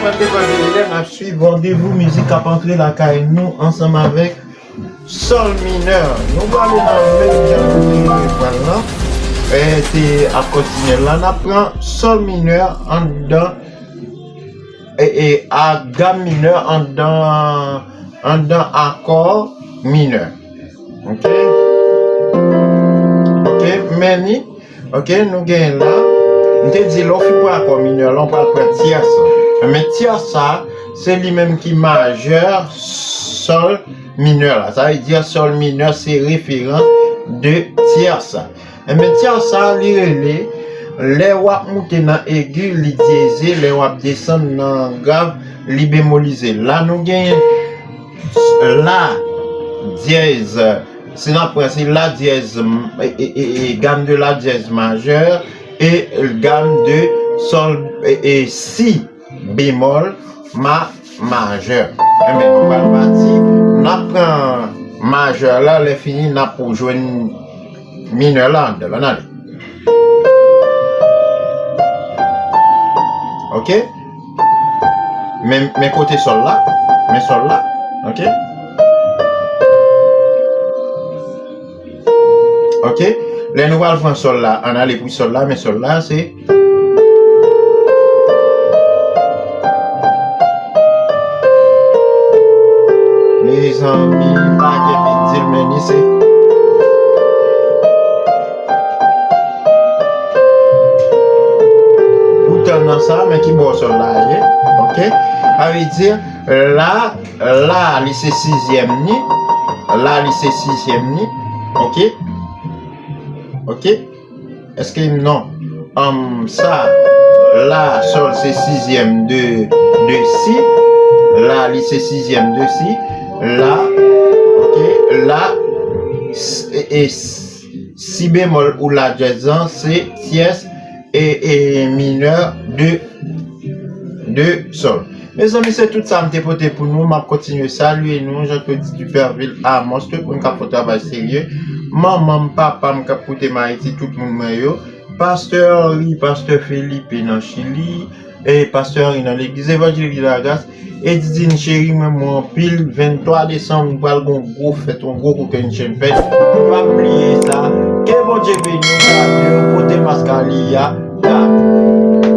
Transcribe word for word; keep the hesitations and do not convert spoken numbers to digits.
N ap swiv randevou mizik k ap antre lakay nou ansanm avèk sòl minè. Nou prale nan menm jan nou te pral lan. E te ap kontinye la. N ap pran sòl minè anndan e, e a gam minè anndan anndan akò minè. Ok? Ok, men ni. Ok, nou genyen la. M te di lè w fin pran akò minè la, w pral pran tyès. Men tyès sa, se li menm ki majè sòl minè la. Sa vle di sòl minè se referans de tyès. Enben, tyès sa, li rele, lè w ap moute nan egi, li dyeze, lè w ap desann nan grav, li bemolize. La, nou genyen la dyèz, si n ap pran, se la dyèz, e, e, e, e, gam de la dyèz majè, e gam de sòl, e, e, si bemòl, ma majè. Enben, nou pral pati, n ap pran majè la, lè fini, n ap jwenn minè la anndan l. Ann ale. Ok? Men, men kote sòl la, men sòl la. Ok? Ok? Lè nou pral pran sòl la, ann ale pou sòl la, men sòl la, se Mezanmi, pa gen big deal, men ni se. Poutan nan sa, men ki bò sòl la ye. Ok? Sa vle di, la, la, li se sizyèm ni. La, li se sizyèm ni. Ok? Ok? Èske non? Anm, sa, la, sòl, se sizyèm de, de si. La, li se sizyèm de si. La, ok, la, s- e, e s- si bemòl ou la dyèz lan, se tyès e, e minè de, de sòl. Mezanmi, se tout sa m te pote pou nou. M ap kontinye salye nou. Jean Claude Dupervil Amos, tout moun k ap fè travay serye. Manman m, papa m k ap koute m Ayiti, tout moun mwen yo. Pastè Henry, pastè Felipe nan Chili, e pastè Henry nan legliz Evanjelik Vilagras. E Didine cheri, m renmen w anpil. Venntwa desanm, nou pral gen yon gwo fèt, yon gwo kokennchenn fèt. Pa bliye sa. Ke Bondye beni w, gade w, pote mask a li a. Gade.